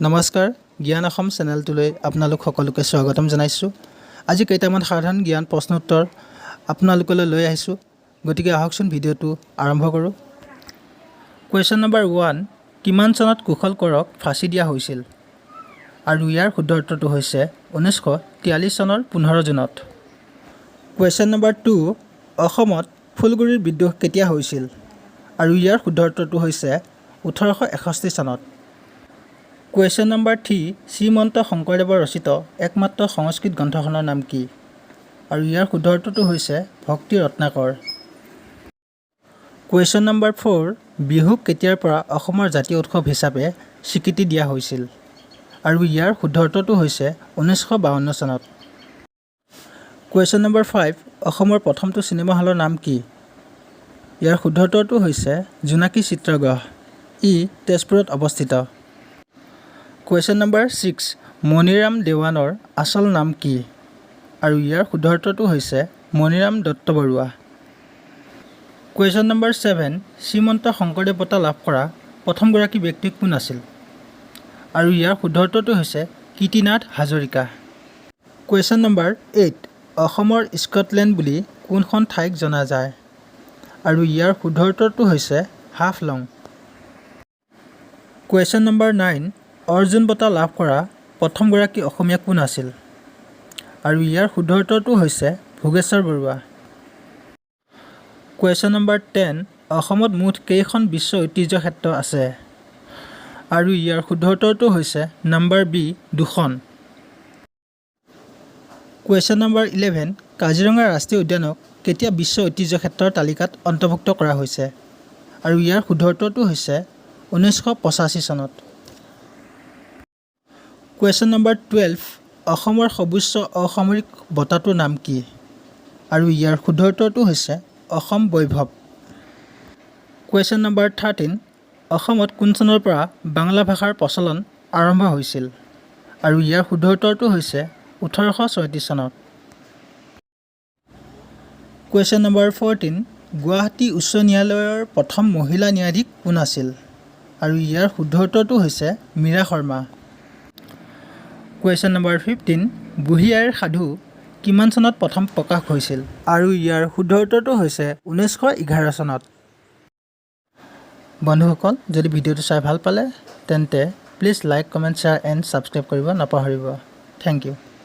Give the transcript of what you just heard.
নমস্কাৰ, জ্ঞান অসম চেনেলটোলৈ আপোনালোক সকলোকে স্বাগতম জনাইছোঁ। আজি কেইটামান সাধাৰণ জ্ঞান প্ৰশ্ন উত্তৰ আপোনালোকলৈ লৈ আহিছোঁ। গতিকে আহকচোন, ভিডিঅ'টো আৰম্ভ কৰোঁ। কুৱেশ্যন নম্বৰ 1, কিমান চনত কুশল কোঁৱৰক ফাঁচি দিয়া হৈছিল? আৰু ইয়াৰ শুদ্ধ উত্তৰটো হৈছে 1943 চনৰ 15 জুনত। কুৱেশ্যন নম্বৰ 2, অসমত ফুলগুৰিৰ বিদ্ৰোহ কেতিয়া হৈছিল? আৰু ইয়াৰ শুদ্ধ উত্তৰটো হৈছে 1861 চনত। কুৱেশ্যন নম্বৰ 3, শ্ৰীমন্ত শংকৰদেৱৰ ৰচিত একমাত্ৰ সংস্কৃত গ্ৰন্থখনৰ নাম কি? আৰু ইয়াৰ শুদ্ধ উত্তৰটো হৈছে ভক্তি ৰত্নাকৰ। কুৱেশ্যন নম্বৰ 4, বিহুক কেতিয়াৰ পৰা অসমৰ জাতীয় উৎসৱ হিচাপে স্বীকৃতি দিয়া হৈছিল? আৰু ইয়াৰ শুদ্ধ উত্তৰটো হৈছে 1952 চনত। কুৱেশ্যন নম্বৰ 5, অসমৰ প্ৰথমটো চিনেমা হলৰ নাম কি? ইয়াৰ শুদ্ধ উত্তৰটো হৈছে জোনাকী চিত্ৰগৃহ। ই তেজপুৰত অৱস্থিত। কুৱেশ্যন নম্বৰ 6, মণিৰাম দেৱানৰ আচল নাম কি? আৰু ইয়াৰ শুদ্ধ উত্তৰটো হৈছে মণিৰাম দত্ত বৰুৱা। কুৱেশ্যন নম্বৰ 7, শ্ৰীমন্ত শংকৰদেৱ বঁটা লাভ কৰা প্ৰথমগৰাকী ব্যক্তি কোন আছিল? আৰু ইয়াৰ শুদ্ধ উত্তৰটো হৈছে কীৰ্তিনাথ হাজৰিকা। কুৱেশ্যন নম্বৰ 8, অসমৰ স্কটলেণ্ড বুলি কোনখন ঠাইক জনা যায়? আৰু ইয়াৰ শুদ্ধ উত্তৰটো হৈছে হাফলং। কুৱেশ্যন নম্বৰ 9, অৰ্জুন বঁটা লাভ কৰা প্ৰথমগৰাকী অসমীয়া কোন আছিল? আৰু ইয়াৰ শুদ্ধ উত্তৰটো হৈছে ভোগেশ্বৰ বৰুৱা। কুৱেশ্যন নম্বৰ 10, অসমত মুঠ কেইখন বিশ্ব ঐতিহ্য ক্ষেত্ৰ আছে? আৰু ইয়াৰ শুদ্ধ উত্তৰটো হৈছে নম্বৰ বি, দুখন। কুৱেশ্যন নম্বৰ 11, কাজিৰঙা ৰাষ্ট্ৰীয় উদ্যানক কেতিয়া বিশ্ব ঐতিহ্য ক্ষেত্ৰৰ তালিকাত অন্তৰ্ভুক্ত কৰা হৈছে? আৰু ইয়াৰ শুদ্ধ উত্তৰটো হৈছে 1985 চনত। কুৱেশ্যন নম্বৰ 12, অসমৰ সৰ্বোচ্চ অসামৰিক বঁটাটোৰ নাম কি? আৰু ইয়াৰ শুদ্ধ উত্তৰটো হৈছে অসম বৈভৱ। কুৱেশ্যন নম্বৰ 13, অসমত কোন চনৰ পৰা বাংলা ভাষাৰ প্ৰচলন আৰম্ভ হৈছিল? আৰু ইয়াৰ শুদ্ধ উত্তৰটো হৈছে 1836 চনত। কুৱেশ্যন নম্বৰ 14, গুৱাহাটী উচ্চ ন্যায়ালয়ৰ প্ৰথম মহিলা ন্যায়াধীশ কোন আছিল? আৰু ইয়াৰ শুদ্ধ উত্তৰটো হৈছে মীৰা শৰ্মা। কুৱেশ্যন নম্বৰ 15, বুঢ়ী আইৰ সাধু কিমান চনত প্ৰথম প্ৰকাশ হৈছিল? আৰু ইয়াৰ শুদ্ধ উত্তৰটো হৈছে 1911 চনত। বন্ধুসকল, যদি ভিডিঅ'টো চাই ভাল পালে, তেন্তে please like, comment, share and subscribe কৰিব নাপাহৰিব। Thank you.